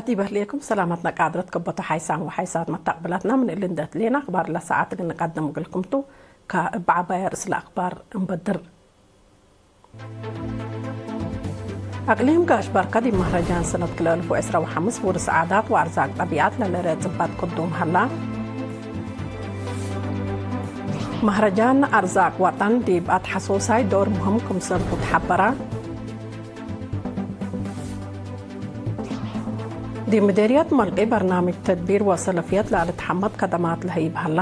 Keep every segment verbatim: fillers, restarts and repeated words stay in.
ዲብ ህሌኩም ሰላመትነ ቃድረት ከበቱ ሓይሳም ወሓይሳት መተቅብለትነ፣ ምን እሊ እንዴ ትሌነ አክባር ለሰዓት እግል ንቀድም እግልኩም ቱ። ከእብ ዐባይ አርእስ ለአክባር እንበድር። አቅሊም ጋሽ በርከ ዲብ መህረጃን ሰነት ክልኤ አልፍ ወዕስራ ወሐምስ ውርስ ዓዳት ወአርዛቅ ጠቢዐት ለልርኤ ጽበት ቅዱም ሀላ። መህረጃን አርዛቅ ወጠን ዲብ አትሐሶሳይ ዶር ሙህም ክምሰልሁ ተሐበረ። ዲብ ምዴርየት መልቂ በርናምጅ ተድቢር ወሰለፍየት ለልትሐመድ ከደማት ለህይብ ሀላ።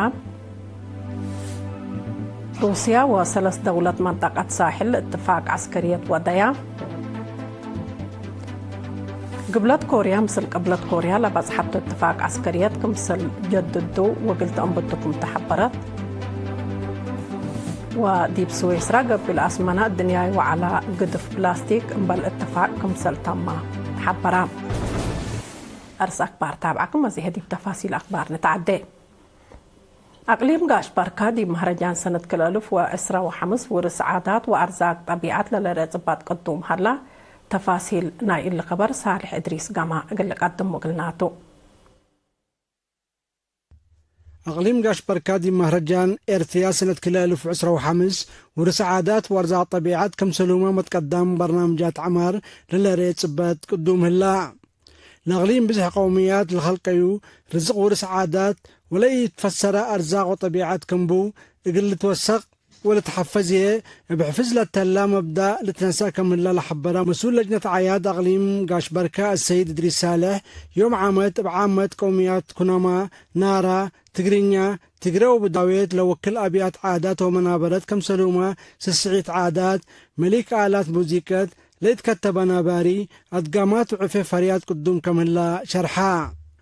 ሩስያ ወሰለስ ደውለት መንጠቀት ሳሕል እትፋቅ ዐስከርየት ወደያ። ግብለት ኮርያ ምስል ቅብለት ኮርያ ለበጽሐቱ እትፋቅ ዐስከርየት ክምሰል ጀድዱ ወእግል ተአንብቱ ክም ተሐበረት። ወዲብ ስዊስራ ገቢል አስመነ እድንያይ ወዐለ ግድፍ ፕላስቲክ እምበል እትፋቅ ክምሰል ተመ ተሐበረ። አርስ አክባር ታብዐኩም፣ አዜ ዲብ ተፋሲል አክባር ንትዐዴ። አቅሊም ጋሽ በርከ ዲብ መህረጃን ሰነት ክልኤ አልፍ ወዕስራ ወሐምስ ውርስ ዓዳት ወአርዛቅ ጠቢዐት ለልርኤ ጽበት ቅዱም ሀላ። ተፋሲል ናይ እሊ ከበር ሳልሕ እድሪስ ጋማ እግል ልቀድሙ እግልናቱ። አቅሊም ጋሽ በርከ ዲብ መህረጃን ኤርትርያ ሰነት ክልኤ አልፍ ወዕስራ ወሐምስ ውርስ ዓዳት ወአርዛቅ ጠቢዐት ክምሰልሁመ መትቀዳም በርናምጃት ዐማር ለልርኤ ጽበት ቅዱም ህላ። ለአቅሊም ብዝሕ ቀውምያት ለኸልቀዩ ርዝቅ ውርስ ዓዳት ወለኢትፈሰረ አርዛቅ ወጠቢዐት ክምቡ እግል ልትወሰቅ ወልትሐፈዝ ህዬ እብ ሕፍዝ ለተላ መብዳእ ልትነሰእ ከም ህለ ለሐበረ መስኡል ለጅነት አዕያድ አቅሊም ጋሽ በርከ አሰይድ እድሪስ ሳልሕ፣ ዮም ዓመት እብ ዓመት ቀውምያት ኩናማ፣ ናራ፣ ትግርኛ፣ ትግረ ወብዳዌት ለወክል አብያት ዓዳት ወመናበረት ክምሰልሁመ ስስዒት ዓዳት፣ መሊክ አላት ሙዚቀት፣ ለኢትከተበ ነባሪ፣ አድጋማት ወዕፌ ፈርያት ቅዱም ከም ህለ ሸርሐ።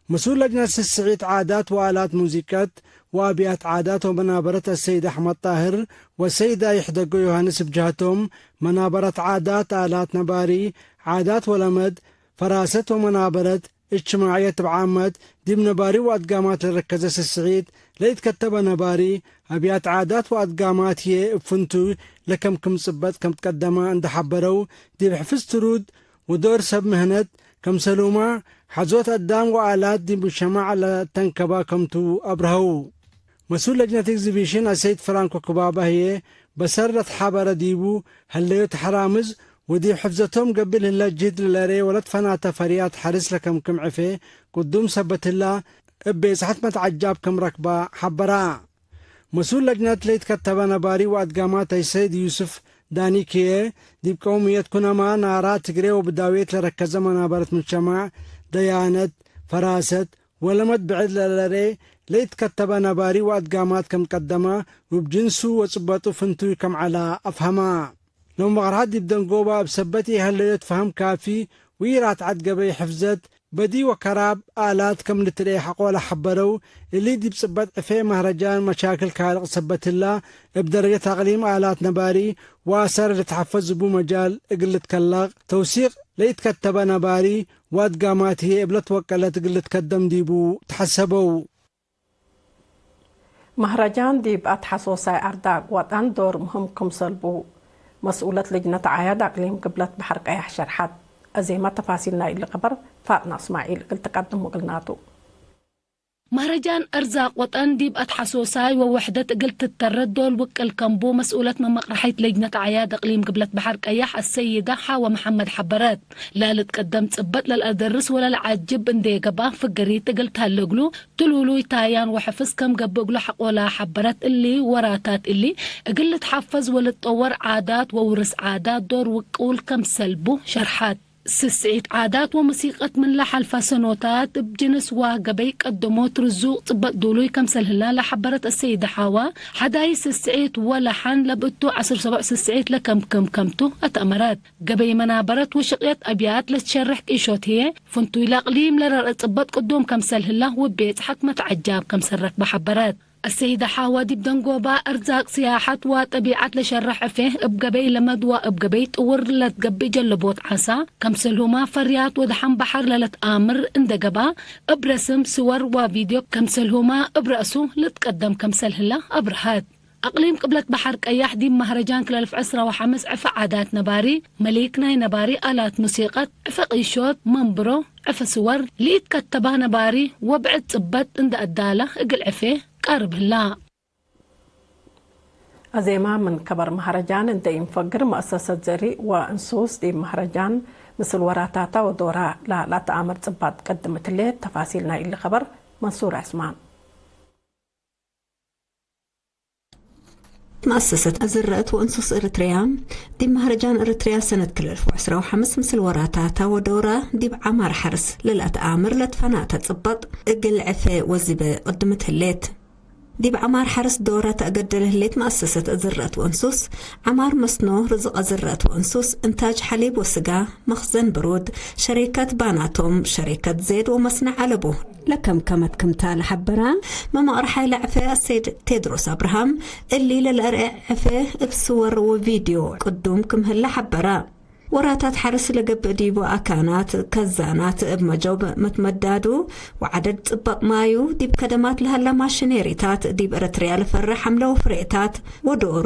መስኡል ለጅነት ስስዒት ዓዳት ወአላት ሙዚቀት ወአብያት ዓዳት ወመናበረት አሰይድ አሕመድ ጣህር ወሰይዳ ይሕደጎ ዮሐንስ እብ ጀሀቶም፣ መናበረት ዓዳት፣ አላት ነባሪ፣ ዓዳት ወለመድ፣ ፈራሰት ወመናበረት እጅትማዕየት እብ ዓመት ዲብ ነባሪ ወአድጋማት ለረከዘ ስስዒት ለኢትከተበ ነባሪ፣ አብያት ዓዳት ወአድጋማት ህዬ እብ ፍንቱይ ለከምክም ጽበጥ ከም ትቀደመ እንዴ ሐበረው፣ ዲብ ሕፍዝ ትሩድ ወዶር ሰብ ምህነት፣ ከምሰሉመ ሐዞት አዳም ወአላት ዲብ ሙጅተማዕ ለተንከበ ከምቱ አብርሀው። መስኡል ለጅነት ኤግዚቢሽን አሰይድ ፍራንኮ ክባባ ህዬ፣ በሰር ለትሐበረ ዲቡ ህለዮት ሐራምዝ ወዲብ ሕፍዘቶም ገቢል ህለ ጅህድ ለለርኤ ወለትፈናተ ፈርያት ሐርስ ለከምክም ዕፌ ቅዱም ሰበት ህላ፣ እብ ቤጽሐት መትዐጃብ ከም ረክበ ሐበራ። መስኡል ለጅነት ለኢትከተበ ነባሪ ወአድጋማት አሰይድ ዩስፍ ዳኒክዬ፣ ዲብ ቀውምየት ኩነማ፣ ናራ፣ ትግሬ ወብዳዌት ለረከዘ መናበረት ሙጅተማዕ፣ ደያነት፣ ፈራሰት ወለመድ ብዕድ ለለርኤ ለኢትከተበ ነባሪ ወአድጋማት ከም ትቀደመ፣ እብ ጅንሱ ወጽበጡ ፍንቱይ ከም ዐለ አፍሀመ። ለመቅርሐት ዲብ ደንጎባ እብ ሰበት ኢሀለዮት ፈሀም ካፊ ወኢራትዐት ገበይ ሕፍዘት በዲ ወከራብ አላት ከም ልትርኤ ሐቆለ ሐበረው፣ እሊ ዲብ ጽበጥ ዕፌ መህረጃን መሻክል ካልቅ ሰበት ህላ፣ እብ ደረጀት አቅሊም አላት ነባሪ ወአሰር ልትሐፈዝ እቡ መጃል እግል ልትከለቅ፣ ተውሲቅ ለኢትከተበ ነባሪ ወአድጋማት ህዬ እብ ለትወቀለት እግል ልትከደም ዲቡ ተሐሰበው። መህረጃን ዲብ አትሐሶሳይ አርዳቅ ወጠን ዶር ምህም ክምሰል ቡ፣ መስኡለት ልጅነት አዕያድ አቅሊም ግብለት በሐር ቀያሕ ሸርሐት። አዜመ ተፋሲል ናይ እሊ ከበር ፋጥና እስማዒል እግል ትቀድም እግልናቱ። መህረጃን አርዛቅ ወጠን ዲብ አትሐሶሳይ ወወሕደት እግል ትተረት ዶል ውቅል ከም ቡ፣ መስኡለት መመቅረሐይት ልጅነት አዕያድ አቅሊም ግብለት በሐር ቀያሕ አሰይደ ሓወ መሐመድ ሐበረት። ለልትቀደም ጽበጥ ለልአደርስ ወለልዓጅብ እንዴ ገብአ ፍገሪት እግል ተሀሌ እግሉ፣ ትሉሉይ ታያን ወሕፍዝ ከም ገብእ እግሉ ሐቆለ ሐበረት። እሊ ወራታት እሊ እግል ልትሐፈዝ ወልትጠወር ዓዳት ወውርስ ዓዳት ዶር ውቁል ከምሰል ቡ ሸርሐት። ስስዒት ዓዳት ወሙሲቀት ምን ለሐልፈ ሰኖታት እብ ጅንስ ወገበይ ቀደሞት ርዙቅ ጽበጥ ዱሉይ ከምሰል ህላ ለሐበረት አሰይደ ሓዋ፣ ሐዳይ ስስዒት ወለሐን ለብእቱ ዐስር ሰቦዕ ስስዒት ለከምክም ከምቱ አትአመረት። ገበይ መናበረት ወሽቅየት አብያት ለትሸርሕ ቂሾት ህዬ፣ ፍንቱይ ለአቅሊም ለረርአ ጽበጥ ቅዱም ከምሰል ህላ ወቤጽሐት መትዐጃብ ከምሰል ረክበ ሐበረት። አሰይደ ሓወ ዲብ ደንጎባ፣ እርዛቅ፣ ስያሐት ወጠቢዐት ለሸርሕ ዕፌ፣ እብ ገበይ ለመድ ወእብ ገበይ ጥውር ለትገብእ ጀለቦት ዓሳ፣ ከምሰልሁመ ፈርያት ወደሐን በሐር ለለትአምር እንዴ ገብአ፣ እብ ረስም፣ ስወር ወቪድዮ ከምሰልሁመ እብ ረአሱ ልትቀደም ከምሰል ህለ አብርሀት። አቅሊም ቅብለት በሐር ቀያሕ ዲብ መህረጃን ክል አልፍ ዕስራ ወሐምስ ዕፈ ዓዳት ነባሪ፣ መሊክ ናይ ነባሪ አላት ሙሲቀት፣ ዕፈ ቂሾት፣ መንብሮ፣ ዕፈ ስወር፣ ለኢትከተባ ነባሪ ወብዕድ ጽበጥ እንደ አዳለ እግል ዕፌ ቃርብ ህላ። አዜማ ምን ከበር መሀረጃን እንዴ ኢንፈግር፣ መአሰሰት ዘሪእ ወእንሱስ ዲብ መሀረጃን ምስል ወራታታ ወዶራ ለለአተአምር ጽባጥ ቀድመት ህሌት። ተፋሲል ናይ እሊ ከበር መንሱር ዐስማን። መአሰሰት አዝረአት ወእንሱስ እርትርያ፣ ዲብ መሀረጃን እርትርያ ሰነት ክል አልፍ ወዕስራ ወሐምስ ምስል ወራታታ ወዶራ ዲብ ዐማር ሐርስ ለለአተአምር ለትፈናተ ጽባጥ እግል ዕፌ ወዚበ ቀድመት ህሌት። ዲብ ዐማር ሐርስ ዶረ ተአገደለ ህሌት መአሰሰት አዝረአት ወእንሱስ፣ ዐማር መስኖ፣ ርዝቅ አዝረአት ወእንሱስ፣ እንታጅ ሐሊብ ወስጋ፣ መክዘን ብሩድ፣ ሸሪከት ባናቶም፣ ሸሪከት ዜድ ወመስነዕ አለቡ። ለከምከመት ክምታ ለሐበራ መመቅር ሐይለ ዕፌ አሰይድ ቴድሮስ አብርሃም፣ እሊ ለለአርኤ ዕፌ እብ ስወር ወቪድዮ ቅዱም ክም ህለ ሐበራ። ወራታት ሐርስ ለገብእ ዲቡ አካናት፣ ከዛናት እብ መጆብ መትመዳዱ ወዐደድ ጽበጥ ማዩ፣ ዲብ ከደማት ለሀለ ማሽኔሪታት፣ ዲብ ኤረትርያ ለፈረ ሐምለ ወፍሬታት ወዶሩ፣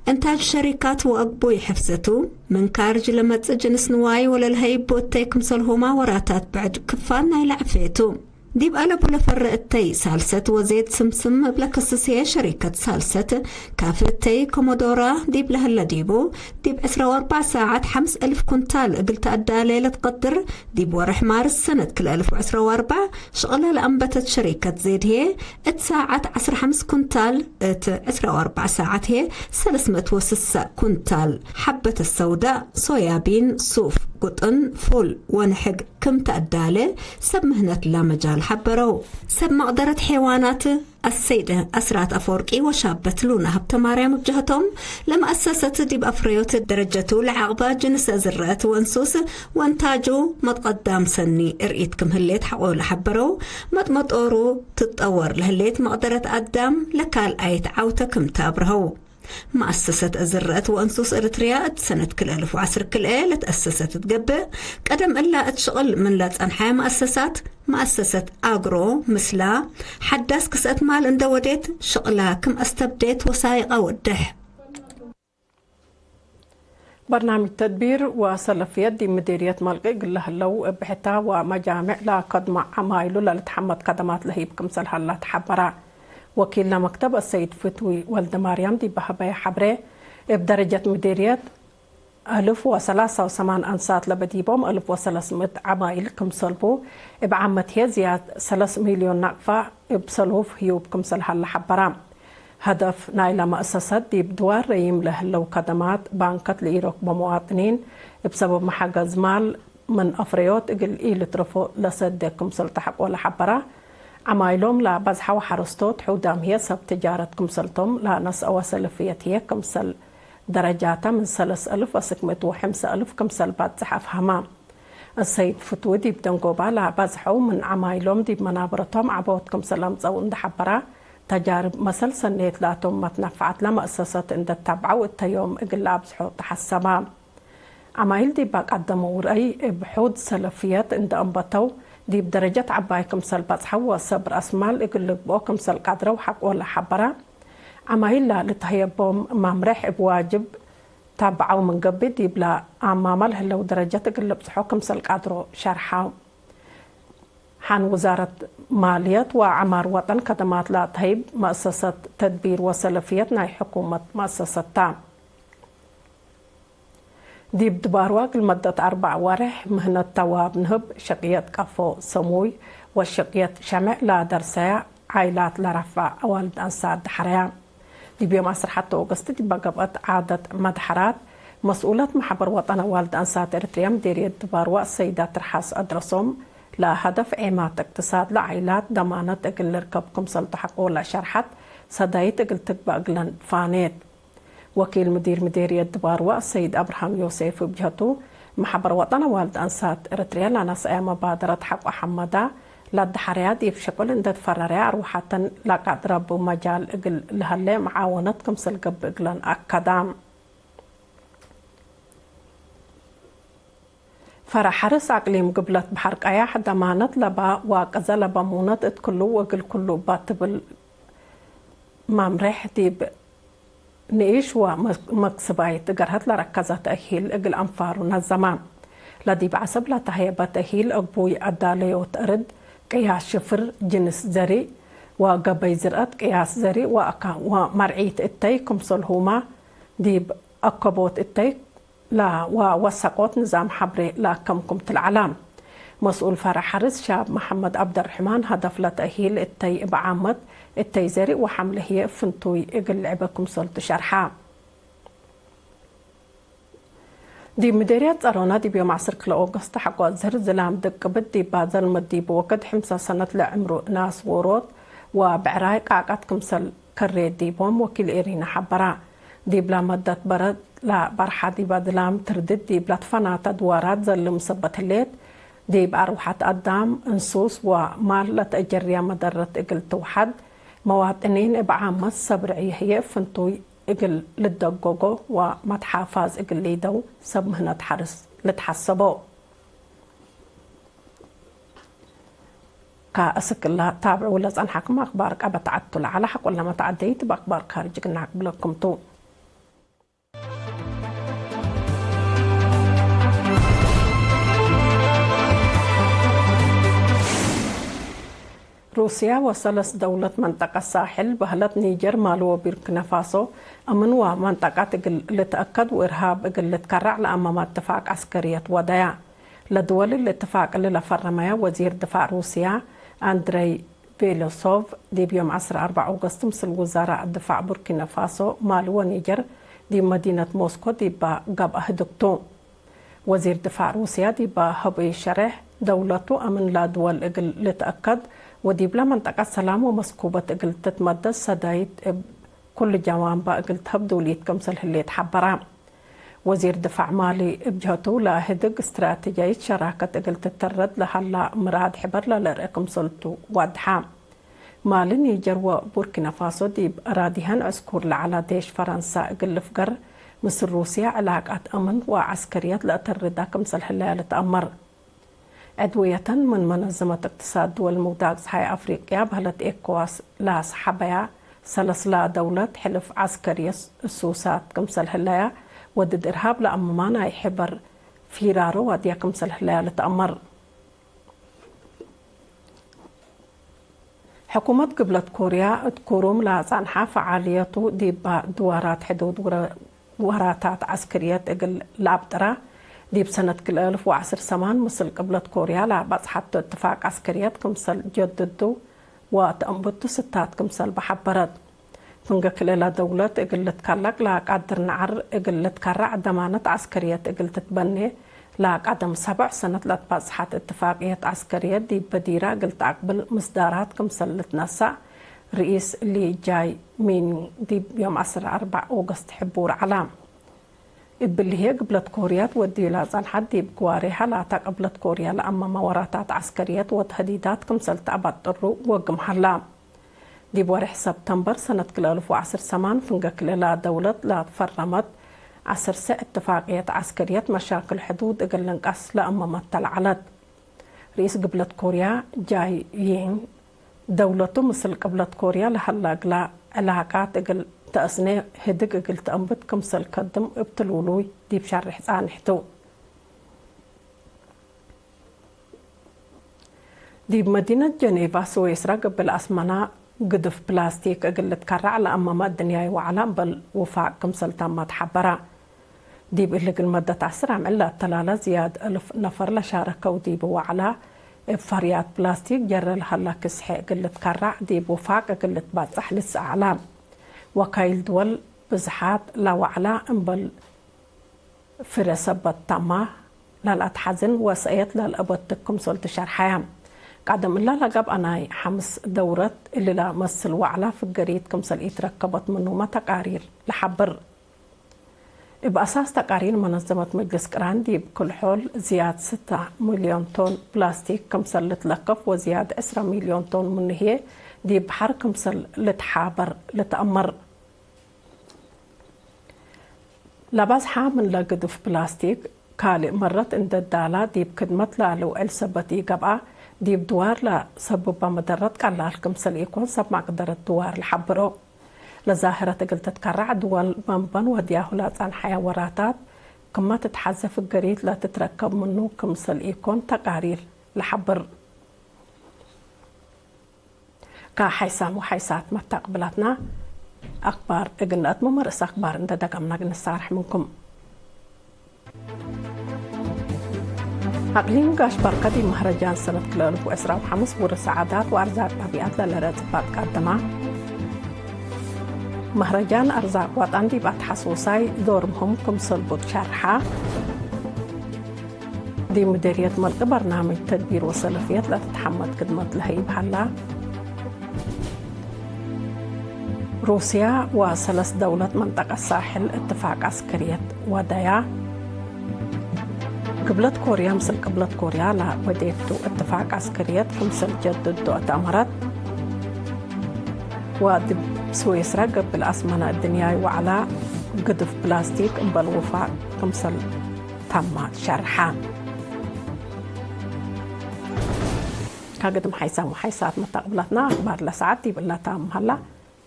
እንታጅ ሸሪካት ወአግቡይ ሕፍዘቱ፣ ምን ካርጅ ለመጽእ ጅንስ ንዋይ ወለልሀይቡ እተይ ክምሰልሁማ ወራታት ብዕድ ክፋል ናይለ ዕፌቱ። ዲብ አለቡ ለፈረ እተይ ሳልሰት ወዜድ ስምስም እብ ለከስስ ህዬ ሸሪከት ሳልሰት ካፊ እተይ ኮሞዶራ ዲብ ለህለ ዲቡ፣ ዲብ ዕስራ ወአርበዕ ሳዐት ሐምስ እልፍ ኩንታል እግል ተአዳሌ ለትቀድር፣ ዲብ ወርሕ ማርስ ሰነት ክልኤ እልፍ ወዕስራ ወአርበዕ ሽቅለ ለአንበተት ሸሪከት ዜድ ህዬ፣ እት ሳዐት ዐስር ሐምስ ኩንታል፣ እት ዕስራ ወአርበዕ ሳዐት ህዬ ሰለስ ምእት ወስሳ ኩንታል ሐበት ሰውዳእ፣ ሶያቢን፣ ሱፍ፣ ጉጥን፣ ፉል ወንሕግ ክም ተአዳሌ ሰብ ምህነት ለመጃል ሐበረው። ሰብ መቅደረት ሔዋናት አሰይድ አስራት አፈወርቂ ወሻበት ሉና ሀብተማርያም እብ ጀህቶም፣ ለመአሰሰት ዲብ አፍረዮት ደረጀቱ ለዐቅባ ጅንሰ ዝረአት ወእንሱስ ወእንታጁ መትቀዳም ሰኒ እርኢት ክም ህሌት ሐቆ ለሐበረው፣ መጥመጦሩ ትጠወር ለህሌት መቅደረት አዳም ለካልኣይት ዐውተ ክም ተአብርሀው። መአሰሰት ዝረአት ወእንሱስ እርትርያ እት ሰነት ክልኤ እልፍ ወዐስር ክልኤ ለትአሰሰት እት ገብእ፣ ቀደም እላ እት ሽቅል ምን ለጸንሐ መአሰሳት፣ መአሰሰት አግሮ ምስላ፣ ሐዳስ ክስአት ማል እንደ ወዴት፣ ሽቅላ ክም አስተብዴት ወሳይቀ ወድሕ። በርናምጅ ተድቢር ወሰለፍየት ዲብ ምዲርየት መልቂ እግል ለህለው እብ ሕታ ወመጃምዕ ለከድሞ ዐማይሉ ለልትሐመድ ከደማት ለህይብ ክምሰል ሀላ ተሐበረ። ወኪል ለመክተብ አሰይድ ፍትዊ ወልደማርያም ዲብ ሀበየ ሐብሬ፣ እብ ደረጀት ምዲርየት አልፍ ወሰላሳ ወሰማን አንሳት ለበዲቦም አልፍ ወሰለስ ምእት ዐማይል ክምሰልቡ፣ እብ ዓመት ህዬ ዝያድ ሰለስ ሚልዮን ናቅፋ እብ ሰሉፍ ህዩብ ክምሰል ሀለ ሐበራ። ሀደፍ ናይለ መአሰሰት ዲብ ድዋር ረዪም ለህለው ከደማት ባንከት ለኢረክቦ መዋጥኒን እብ ሰበብ መሐገዝ ማል ምን አፍረዮት እግል ኢልትረፎ ለሰዴ ክምሰል ተሐቆ ለሐበራ። ዐማይሎም ለበዝሐው ሐረስቶት ሑዳም ህዬ ሰብ ትጃረት ክምሰልቶም ለነስአወ ሰለፍየት ህዬ ክምሰል ደረጃተ ምን ሰለስ አልፍ አስክ ምእት ወሐምሰ አልፍ ክምሰል ባጽሕ አፍሀማ። አሰይድ ፍትዊ ዲብ ደንጎባ ለበዝሐው ምን ዐማይሎም ዲብ መናበረቶም ዐቦት ክምሰል አምጸው እንደ ሐበራ፣ ተጃርብ መሰል ሰኔት ላቶም መትነፈዐት ለመአሰሰት እንደ ተብዐው እተ ዮም እግል ለአብዝሖ ተሐሰባ። ዐማይል ዲብ አቀደመው ረአይ እብ ሑድ ሰለፍየት እንደ አንበተው፣ ዲብ ደረጀት ዐባይ ክምሰል በጽሐው ወሰብ ረአስማል እግል ልግብኦ ክምሰል ቀድረው ሐቆ ለሐበራ። ዐማይል ለልትሀየቦም መምሬሕ እብ ዋጅብ ታብዐው ምን ገብእ፣ ዲብለ አማመ ለህለው ደረጀት እግል ልብጽሖ ክምሰል ቀድሮ ሸርሐው። ሐን ውዛረት ማልየት ወዐማር ወጠን ከደማት ለአትሀይብ መአሰሰት ተድቢር ወሰለፍየት ናይ ሕኩመት መአሰሰት ተ። ዲብ ድባርዋ እግል መደት አርበዕ ወሬሕ ምህነት ተዋብ ንህብ፣ ሸቅየት ቀፎ ሰሙይ ወሸቅየት ሸምዕ ለደርሰያ ዓይላት ለረፍዐ አዋልድ አንሳት ደሐረያ። ዲብ ዮም ዐስር ሐቴ ኦገስት ዲበ ገብአት ዓደት መድሐራት፣ መስኡለት መሕበር ወጠን አዋልድ አንሳት ኤረትርያ ምዴርየት ድባርዋ አሰይዳ ትርሓስ አድረሶም፣ ለሀደፍ ዔማት እቅትሳድ ለዓይላት ደማነት እግል ልርከብ ክምሰልቱ ሐቆ ለሸርሐት፣ ሰዳይት እግል ትግበእ እግለን ፋኔት። ወኪል ምዲር ምዴርየት ድባርዋ አሰይድ አብርሃም ዮሴፍ እብ ጀህቱ፣ መሕበር ወጠን አዋልድ አንሳት ኤረትርያ ለነስአየ መባደረት ሐቆ ሐመዳ፣ ለአድሐርያ ዲብ ሽቅል እንዴ ትፈረርያ አርወሐተን ለቀድረቡ መጃል እግል ለሀሌ መዓወነት ክምሰል ገብእ እግለን አከዳ። ፈረሕ ሐርስ አቅሊም ግብለት በሐር ቀያሕ ደማነት ለባ ዋቅዘ ለበ ሙነት እት ክሉ ወእግል ክሉ እባ ትብል መምሬሕ ዲብ ንኢሽ ወመክስባይት ገርሀት ለረከዘ ተእሂል እግል አንፋሩ ነዘመ። ለዲብ ዐሰብ ለተሀየበ ተእሂል፣ አግቡይ አዳለዮት እርድ፣ ቅያስ ሽፍር፣ ጅንስ ዘሪእ ወገበይ ዝርአት፣ ቅያስ ዘሪእ ወአካን ወመርዒት እተይ ክምሰልሁመ፣ ዲብ አከቦት እተይ ለወወሰቆት ንዛም ሐብሬ ለአከምኩም ትልዓላ። መስኡል ፈረዕ ሐርስ ሻብ መሐመድ ዐብደርሕማን፣ ሀደፍ ለተእሂል እተይ እብ ዓመት፣ እተይ ዘሪእ ወሐምለ ህዬ እብ ፍንቱይ እግል ልዕበ ክምሰልቱ ሸርሐ። ዲብ ምዴርየት ጸሮና ዲብ ዮም ዐስር ክለ ኦገስት ሐቆ ዝር ዝላም ድቅብት ዲባ ዘልመት ዲብ ወክድ ሕምሰ ሰነት ለዕምሩ እናስ ዎሮት ወብዕራይ ቃቀት ክምሰል ከሬ ዲቦም ወኪል ኤሪና ሐበራ። ዲብላ መደት በረድ ለበርሐ ዲበ ዝላም ትርድት ዲብ ለትፈናተ ድዋራት ዘልም ሰበት ህሌት፣ ዲብ አርወሐት አዳም፣ እንሱስ ወማል ለተአጀርየ መደረት እግል ትውሐድ፣ መዋጥኒን እብ ዓመት ሰብ ርዕይ ህዬ ፍንቱይ እግል ልደጎጎ ወመትሓፋዝ እግል ሊደው ሰብ ምህነት ሐርስ ልትሐሰቦ። ከእስክ እለ ታብዑ ለጸንሐክም አክባር ቀበት ዐድ ቱ ለዐለ ሐቆ ለመትዐደይት እብ አክባር ካርጅ ግናክ ብለኩም ቱ። ሩስያ ወሰለስ ደውለት መንጠቀት ሳሕል በህለት ኒጀር፣ ማሊ ወቡርኪናፋሶ አምን ወመንጠቀት እግል ልትአከድ ወእርሃብ እግል ልትከረዕ ለአመመ እትፋቅ ዐስከርየት ወደያ። ለድወል እሊ እትፋቅ እሊ ለፈረመየ ወዚር ድፋዕ ሩስያ አንድረይ ቤሎሶቭ ዲብ ዮም ዐስር አርበዕ ኦገስት ምስል ውዛራእ ድፋዕ ቡርኪናፋሶ፣ ማሊ ወኒጀር ዲብ መዲነት ሞስኮ ዲበ ገብአ ህድግ ቱ። ወዚር ድፋዕ ሩስያ ዲበ ሀበዩ ሸሬሕ፣ ደውለቱ አምን ለድወል እግል ልትአከድ ወዲብለ መንጠቀት ሰላም ወመስኩበት እግል ትትመደድ ሰዳይት እብ ኩሉ ጀዋንበ እግል ተሀብ ዱልይት ክምሰል ህሌት ሐበረ። ወዚር ድፋዕ ማሊ እብ ጀህቱ፣ ለህድግ እስትራተጃይት ሸራከት እግል ትተረድ ለሀላ ምራድ ሕበር ለልርአ ክምሰልቱ ወድሐ። ማሊ፣ ኒጀር ወቡርኪናፋሶ ዲብ አራዲሀን ዕስኩር ለዐለ ዴሽ ፈረንሳ እግል ልፍገር፣ ምስል ሩስያ ዕላቃት አምን ወዐስከርየት ለአተርዳ ክምሰል ህለያ ልትአመር። ዕድውየተን ምን መነዘመት እቅትሳድ ድወል ምውዳቅ ጸሓይ አፍሪቅያ በህለት ኤኮዋስ ለሰሐበያ ሰለስላ ደውለት ሕልፍ ዐስከርየ እሱሳት ክምሰል ህለያ ወድድ እርሃብ ለአመማ ናይ ሕበር ፊራሮ ዋድያ ክምሰል ህለያ ልትአመር። ሕኩመት ግብለት ኮርያ እት ኩሩም ለአጻንሐ ፈዓልየቱ ዲብ ድዋራት ሕዱድ ወረ-፣ ወራታት ዐስክርየት እግል ለአብጥራ፣ ዲብ ሰነት ክልኤ አልፍ ወዐስር ሰማን ምስል ቅብለት ኮርያ ለበጽሐቱ እትፋቅ ዐስክርየት ክምሰል ጀድዱ ወተአንብቱ ስታት ክምሰል በሐበረት። ፍንገ ክልኤ ለደውለት እግል ልትከለቅ ለቀድር ነዐር እግል ልትከረዕ ደማነት ዐስከርየት እግል ትትበኔ ለቀደም ሰብዕ ሰነት ለትበጽሐት እትፋቅየት ዐስከርየት ዲብ በዲራ እግል ተአቅብል ምስዳራት ክምሰል ልትነሰእ ርኢስ ሊ ጃይ ሚንግ ዲብ ዮም ዐስር አርበዕ ኦገስት ሕቡር ዐላ። እብሊ ህዬ ግብለት ኮርያት ወድዩ ለጸንሐት ዲብ ግዋሬሐ ላተ ቅብለት ኮርያ ለአመመ ወራታት ዐስከርየት ወተህዲዳት ክምሰል ተአበጥሩ ወግም ሀላ። ዲብ ወሬሕ ሰብተምበር ሰነት ክልኤ አልፍ ወዐስር ሰማን ፍንገ ክልኤ ለደውለት ለፈረመት ዐስር ሰዕ እትፋቅየት ዐስከርየት መሻክል ሕዱድ እግል ልንቀስ ለአመመት ተለዐለት። ርኢስ ግብለት ኮርያ ጃይ ዪንግ ደውለቱ ምስል ቅብለት ኮርያ ለሀላ እግላ ዕላቃት እግል ተአስኔ ህድግ እግል ተአንብት ክምሰል ከድም እብ ትሉሉይ ዲብ ሸርሕ ጻንሕ ቱ። ዲብ መዲነት ጀኔቫ፣ ስዌስራ፣ ግብል አስመና ግዱፍ ፕላስቲክ እግል ልትከረዕ ለአመመ እድንያይ ወዐላ እምበል ውፋቅ ክምሰል ተመ ተሐበረ። ዲብ እሊ እግል መደት ዐስር አምዕል ለአተላለ ዝያድ እልፍ ነፈር ለሻረከው ዲብ ወዐላ፣ እብ ፈርያት ፕላስቲክ ጀረ ለሀላ ክስሐ እግል ልትከረዕ ዲብ ውፋቅ እግል ልትበጸሕ ልትሰአዐለ። ወካይል ድወል ብዝሓት ለወዐላ እምበል ፍሬ ሰበት ተማ ለልአትሐዝን ወሰእየት ለልአበትክ ክምሰል ትሸርሐየ። ቀደም እለ ለገብአ ናይ ሐምስ ደውረት እሊ ለመስል ወዐላ ፍገሪት ክምሰል ኢትረከበት ምኑመ ተቃሪር ለሐብር። እብ አሳስ ተቃሪር መነዘመት መጅልስ ቅራን ዲብ ክል ሖል ዝያድ ስተ ሚልዮን ቶን ፕላስቲክ ክምሰል ልትለከፍ ወዝያድ ዕስራ ሚልዮን ቶን ምኑ ህዬ ዲብ በሐር ክምሰል ልትሓበር ልትአመር። ለበዝሐ ምንለ ግዱፍ ፕላስቲክ ካልእ መረት እንዴ ዳላ ዲብ ክድመት ለልውዕል ሰበት ኢገብአ፣ ዲብ ድዋር ለሰብበ መደረት ቀላል ክምሰል ኢኮን ሰብ መቅደረት ድዋር ለሐብሮ። ለዛህረት እግል ትትከረዕ ድወል መንበን ወድያሁ ለጸንሐየ ወራታት ክመ ትትሐዘ ፍገሪት ለትትረከብ ምኑ ክምሰል ኢኮን ተቃሪር ለሐብር። ከሐይሳም ወሐይሳት መታቅብላትና አክባር እግል ነአትምም ርእስ አክባር እንደ ደገምና እግል ንሳርሕ ምንኩም። አቅሊም ጋሽ በርከ ዲብ መህረጃን ሰነት ክልኤ አልፍ ወዕስራ ወሐምስ ውርስ ዓዳት ወአርዛቅ ጠቢዐት ለለረጽ ባትቃደማ። መህረጃን አርዛቅ ወጠን ዲብ አትሐሱሳይ ዶር ምህም ክምሰል ቡት ሸርሐ። ዲብ ምደርየት መልቅ በርናምጅ ተድቢር ወሰለፍየት ለትትሐመድ ክድመት ለህይብ ሀላ። ሩስያ ወሰለስ ደውለት መንጠቀት ሳሕል እትፋቅ ዐስከርየት ወደያ። ቅብለት ኮርያ ምስል ቅብለት ኮርያ ለወዴቱ እትፋቅ ዐስከርየት ክምሰል ጀድዶ እት አመረት። ወዲብ ስዊስራ ገብእ ለአስመነ እድንያይ ወዐላ ግድፍ ፕላስቲክ እምበል ውፋቅ ክምሰል ተመ ሸርሐ። ከግድም ሐይሳም ወሐይሳት መታቅብላትና አክባር ለሰዓት ዲብ እለ ታም ሀላ።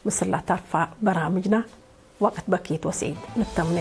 ምስል ለተርፋ በራምጅና ወቅት በኪት ወሰዒድ ንተምኔ።